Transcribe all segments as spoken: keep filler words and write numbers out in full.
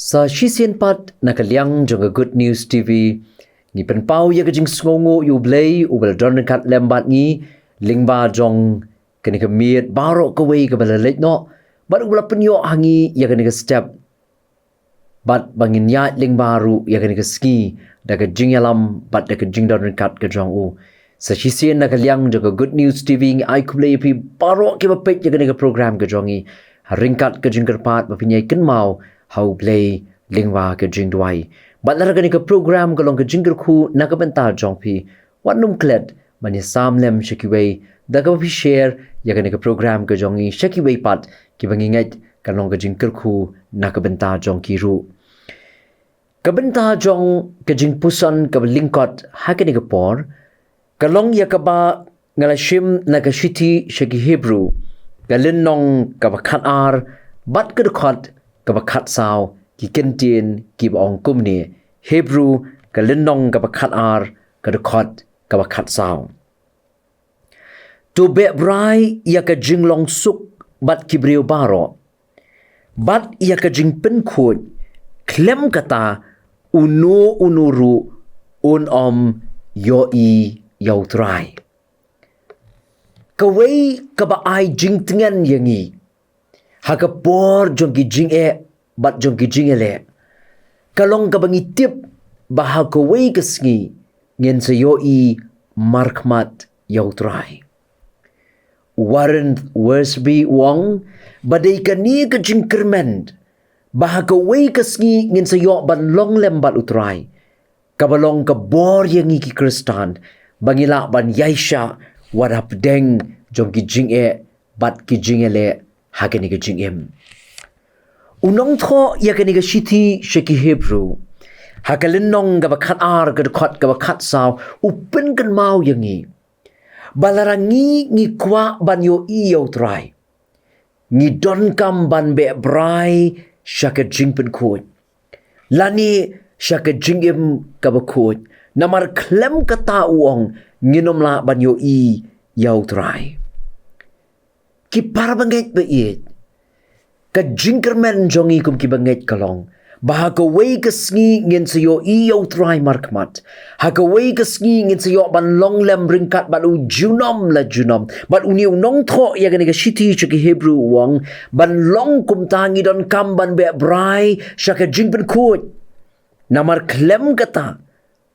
Sa shisien pat na ka liang jong ka Good News T V, ngi pynpaw ïa ka jingsngewnguh ïa U Blei uba la don ryngkat lem bad ngi lyngba jong kane ka miet baroh kawei kaba la leit noh, bad uba la pynïoh ha ngi ïa kane ka step, bad ba ngin ïaid lyngba ruh ïa kane ka sngi da ka jingïalam bad da ka jingdon ryngkat ka jong u. Sa shisien na ka liang jong ka Good News T V, ngi ai khublei ïa phi baroh kiba peit ïa kane ka program ka jong ngi, ha ryngkat ka jingkyrpad ba phin ïai kynmaw ha U Blei lyngba ka jingduwai. Bad lada kane ka program ka long ka jingkyrkhu na ka bynta jong phi, wat nym klet ban ïa sam lem sha kiwei da kaba phi share ïa kane ka program ka jong ngi sha kiwei pat kiba ngi ngeit kan long ka jingkyrkhu na ka bynta jong ki ruh. Ka bynta jong ka jingpuson kaba lyngkot ha kane ka por ka long ïa kaba nga la shim na ka shithi sha ki Hebru, ka lynnong kaba khatar bad ka dkhot kaba khatsaw, ki kyntien kiba ong kumne. Hebru, ka lynnong kaba khatar, ka dkhot kaba khatsaw. To beh brai ïa ka jinglong suk bad ki briew baroh, bad ïa ka jingpynkhuid, khlem kata uno uno ruh un ym ïohi ïa U Trai. Kawei kaba ai jingtngen ïa ngi ha ka por jong ki jingeh bad jong ki jingïaleh ka long kaba ngi tip ba ha kawei ka sngi ngin sa ïohi markhmat ïa U Trai. U Warren Wiersbe u ong ba dei kane ka jingkyrmen ba ha kawei ka sngi ngin sa ïoh ban long lem bad U Trai, kaba long ka bor ïa ngi ki Khristan ba ngi lah ban ïaishah wat hapdeng jong ki jingeh bad ki jingïaleh ha kane ka jingim. U nongthoh ïa kane ka shithi sha ki Hebru, ha ka lynnong kaba khatar, ka dkhot kaba khatsaw, u pynkynmaw ïa ngi ba lada ngi ngi kwah ban ïohi ïa U Trai, ngi donkam ban beh brai sha ka jingpynkhuid lane sha ka jingim kaba khuid. Namar khlem kata, u ong, ngin ym lah ban ïohi ïa U Trai. Ki para bangeit ba ïeit, ka jingkyrmen jong ngi kum ki bangeit ka long ba ha kawei ka sngi ngin sa ïohi ïa U Trai markhmat. Ha kawei ka sngi ngin sa ïoh ban long lem ryngkat bad U junom la junom. Bad une u nongthoh ïa kane ka shithi sha ki Hebru u ong, ban long kumta ngi donkam ban beh brai sha ka jingpynkhuid. Namar khlem kata,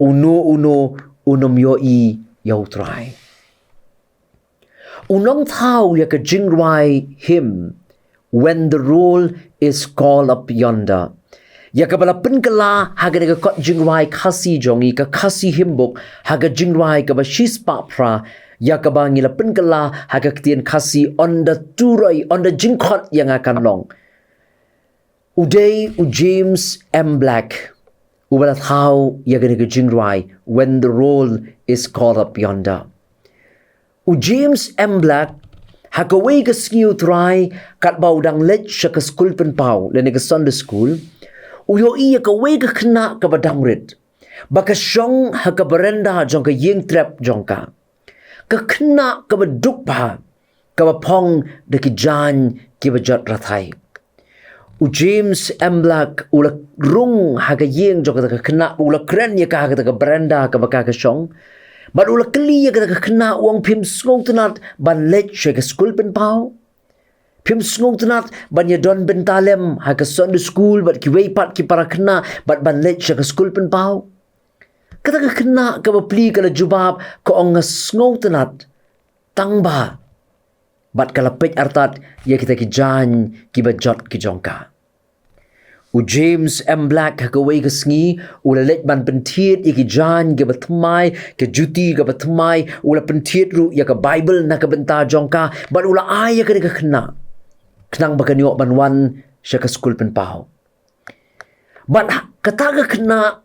uno uno un ym ïohi ïa U Trai. U nongthaw ïa ka jingrwai hymn When the Roll is Called Up Yonder, ïa kaba la pynkylla ha kane ka kot jingrwai Khasi jong ngi, ka Khasi Hymnbook, ha ka jingrwai kaba shispah phra, ïa kaba ngi la pynkylla ha ka ktien Khasi Ynda Turoi, Ynda Jingkhot ïa nga kan long. U dei u James M Black uba la thaw ïa kane ka jingrwai When the Roll is Called Up Yonder. U James M Black, ha kawei ka sngi U Trai, katba u dang leit sha ka skul pynpaw lane ka Sunday school, u ïohi ïa kawei ka khynnah kaba dang rit ba ka shong ha ka baranda jong ka ïing trep jong ka. Ka khynnah kaba duk bha, kaba phong da ki jaiñ kiba jot rathai. U James M Black u la rung ha ka ïing jong kata ka khynnah, u la kren ïa ka ha kata ka baranda kaba ka ka shong. Bad u la kylli ïa kata ka khynnah, u ong, phim sngewtynnat ban leit sha ka skul pynpaw? Phim sngewtynnat ban ïa don bynta lem ha ka Sunday school bad kiwei pat ki para khynnah bad ban leit sha ka skul pynpaw? Kata ka khynnah kaba pli ka la jubab, ka ong, nga sngewtynnat tang ba. Bad ka la peit artat ïa kita ki jaiñ kiba jot ki jong ka. U James M Black ha kawei ka sngi u la leit ban pynthied ïa ki jaiñ kiba thymmai, ka juti kaba thymmai, u la pynthied ruh ïa ka Baibl na ka bynta jong ka, bad u la ai ïa kane ka khynnah khnang ba kan ïoh ban wan sha ka skul pynpaw. Bad ha-, kata ka khynnah,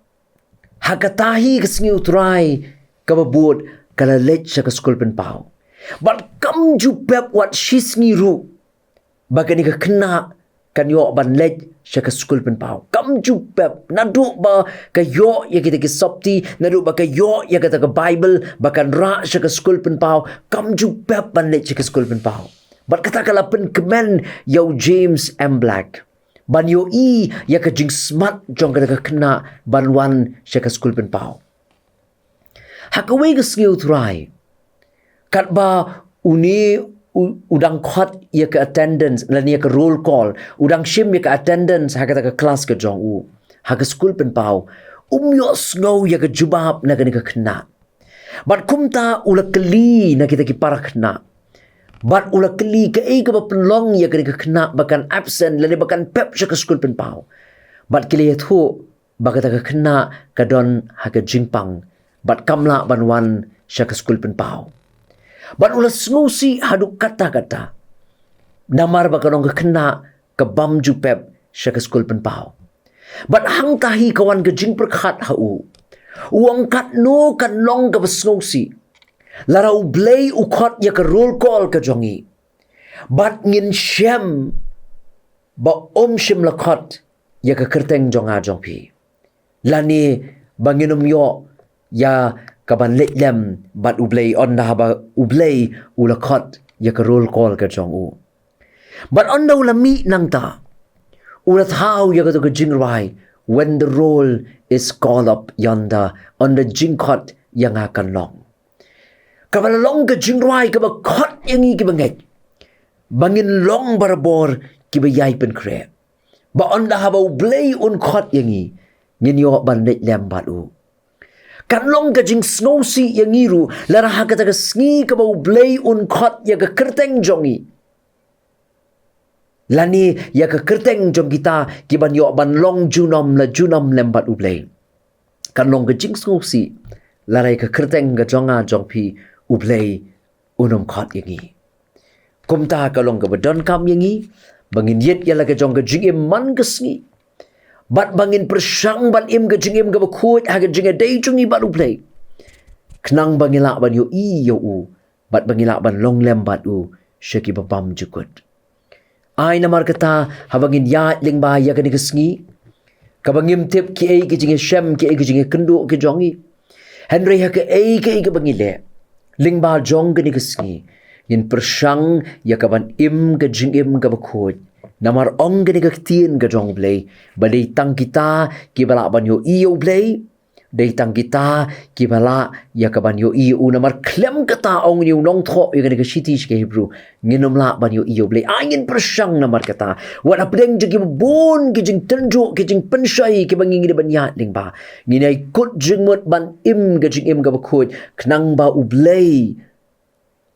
ha kata hi ka sngi U Trai kaba bud, ka la leit sha ka skul pynpaw. Bad kam ju pep wat shi sngi ruh ba kane ka khynnah kan ïoh ban leit sha ka skul pynpaw. Kam ju pep, naduh ba ka ïoh ïa kita ki sopti, naduh ba ka ïoh ïa kata ka Baibl ba kan rah sha ka skul pynpaw, kam ju pep ban leit sha ka skul pynpaw. Bad kata ka la pynkmen ïa u James M Black. ban ïohi ïa ka jingsmat jong kata ka khynnah ban wan sha ka skul pynpaw. Ha kawei ka sngi u Trai, katba une u, u dang khot ïa ka attendance, lane ïa ka roll call, u dang shim ïa ka attendance ha kata ka klas ka jong u ha ka skul pynpaw, um ïohsngew ïa ka jubab na kane ka khynnah. Bad kumta u la kylli na kita ki para khynnah. Bad u la kylli kaei kaba pynlong ïa kane ka khynnah ba kan absent, lane ba kan pep sha ka skul pynpaw. Bad ki la ïathuh ba kata ka khynnah ka don ha ka jingpang bad kam lah ban wan sha ka skul pynpaw. Bad u la sngewsih haduh katta katta, namar ba ka long ka khynnah ka bym ju pep sha ka skul pynpaw. Bad hangta hi ka wan ka jingpyrkhat ha u. U ong, katno kan long kaba sngewsih lada U Blei u khot ïa ka roll call ka jong ngi, bad ngin shem ba um shym la khot ïa ka kyrteng jong nga jong phi, lane ba ngin ym ïoh ïa ka ban leit lem bad U Blei, ynda haba U Blei u la khot ïa ka roll call ka jong u. Bad ynda u la mih nangta, u la thaw ïa kato ka jingrwai, "When the roll is called up yonder", ynda jingkhot ïa nga kan long. Kaba la long ka jingrwai kaba khot ïa ngi kiba ngeit ba ngin long barabor kiba ïai pynkhreh, ba ynda haba U Blei un khot ïa ngi, ngin ïoh ban leit lem bad u. Kan long ka jingsngewsih ïa ngi ruh lada ha kata ka sngi kaba U Blei un khot ïa ka kyrteng jong ngi, lane ïa ka kyrteng jong kita kiban ïoh ban long junom la junom lem bad U Blei, kan long ka jingsngewsih lada ïa ka kyrteng ka jong nga jong phi U Blei un ym khot ïa ngi. Kumta ka long kaba donkam ïa ngi ba ngin ïit ïa la ka jong ka jingim man ka sngi, bad ba ngin pyrshang ban im ka jingim kaba khuid ha ka jingïadei jong ngi bad U Blei, khnang ba ngin lah ban ïohi ïa u, bad ba ngin lah ban long lem bad u sha kiba bymjukut. Ai namar kata, haba ngin ïaid lyngba ïa kane ka sngi, kaba ngim tip kiei ki jingïashem, kiei ki jingïakynduh ki jong ngi, hynrei ha kaei kaei kaba ngi leh lyngba jong kane ka sngi, ngin pyrshang ïa kaban im ka jingim kaba khuid. Namar ong kane ka ktien ka jong U Blei ba dei tang kita kiba lah ban ïohi ïa U Blei, dei tang kita kiba lah ïa kaban ïohi ïa u. Namar khlem kata, ong une u nongthoh ïa kane ka shithi sha ki Hebru, ngin ym lah ban ïohi ïa U Blei. Ai ngin pyrshang namar kata, wat hapdeng jong kiba bun ki jingtynjuh, ki jingpynshoi kiba ngi ngi dei ban ïaid lyngba, ngin ïai kut jingmut ban im ka jingim kaba khuid, khnang ba U Blei,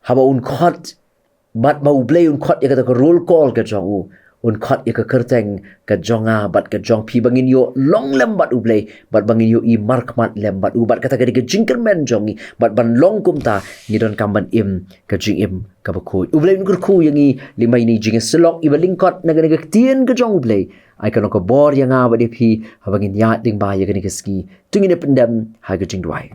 haba un khot, bad ba U Blei un khot ïa kata ka roll call ka jong u, un khot ïa ka kyrteng ka jong nga bad ka jong phi, ba ngin ïoh long lem bad U Blei, bad ba ngin ïohi markhmat lem bad u. Bad kata ka dei ka jingkyrmen jong ngi, bad ban long kumta, ngi donkam ban im ka jingim kaba khuid. U Blei un kyrkhu ïa ngi lyngba ine i jingïasyllok iba lyngkot na kane ka ktien ka jong U Blei. Ai kan long ka bor ïa nga bad ïa phi haba ngin ïaid lyngba ïa kane ka sngi. To ngin ïa pyndem ha ka jingduwai.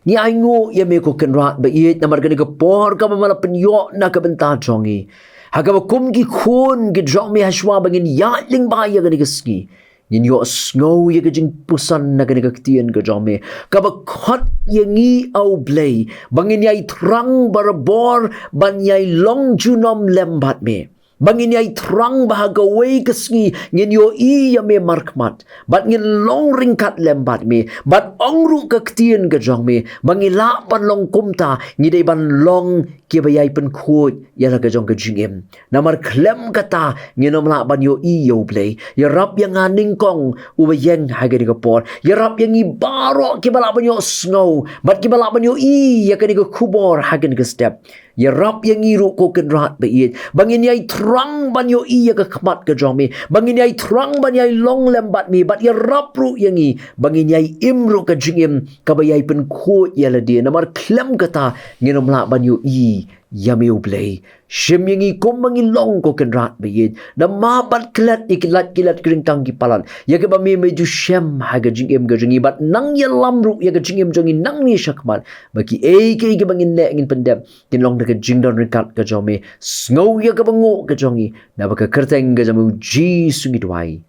Ngi ainguh ïa me ko Kynrad ba ïeit namar kane ka por kaba me la pynïoh na ka bynta jong ngi, ha kaba kum ki khun ki jong me, ha shuwa ba ngin ïaid lyngba ïa kane ka sngi, ngin ïohsngew ïa ka jingpuson na kane ka ktien ka jong me, kaba khot ïa ngi, A U Blei, ba ngin ïai thrang barabor ban ïai long junom lem bad me. Ba ngin ïai thrang ba ha kawei ka sngi ngin ïohi ïa me markhmat, bad ngin long ryngkat lem bad me, bad ong ruh ka ktien ka jong me, ba ngi lah ban long kumta, ngi dei ban long kiba ïai pynkhuid ïa la ka jong ka jingim. Namar khlem kata, ngin ym lah ban ïohi ïa U Blei. Ïarap ïa nga nyngkong uba ïeng ha kane ka por. Ïarap ïa ngi baroh kiba lah ban ïohsngew bad kiba lah ban ïohi ïa kane ka khubor ha kane ka step. Ïarap ïa ngi ruh ko Kynrad ba ïeit, ba ngin ïai thrang ban ïohi ïa ka khmat ka jong me, ba ngin ïai thrang ban ïai long lem bad me, bad ïarap ruh ïa ngi ba ngin ïai im ruh ka jingim kaba ïai pynkhuid ïa lade. Namar khlem kata, ngin ym lah ban ïohi ïa me U Blei. Shim ïa ngi kumba ngi long ko Kynrad ba ïeit. Namar bad klet ïa ki lait ki lait, ki ryngkang ki palat, ïa kiba me me ju shem ha ka jingim ka jong ngi, bad nang ïalam ruh ïa ka jingim jong ngi nangne shakhmat, ba kiei kiei kiba ngin leh ngin pyndep kin long da ka jingdon ryngkat ka jong me. Sngew ïa kaba nguh ka jong ngi, naba ka kyrteng ka jong me U Jisu ngi duwai.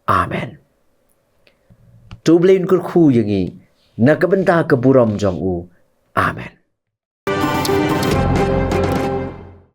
Amen. To U Blei un kyrkhu ïa ngi na ka bynta ka burom jong u. Amen.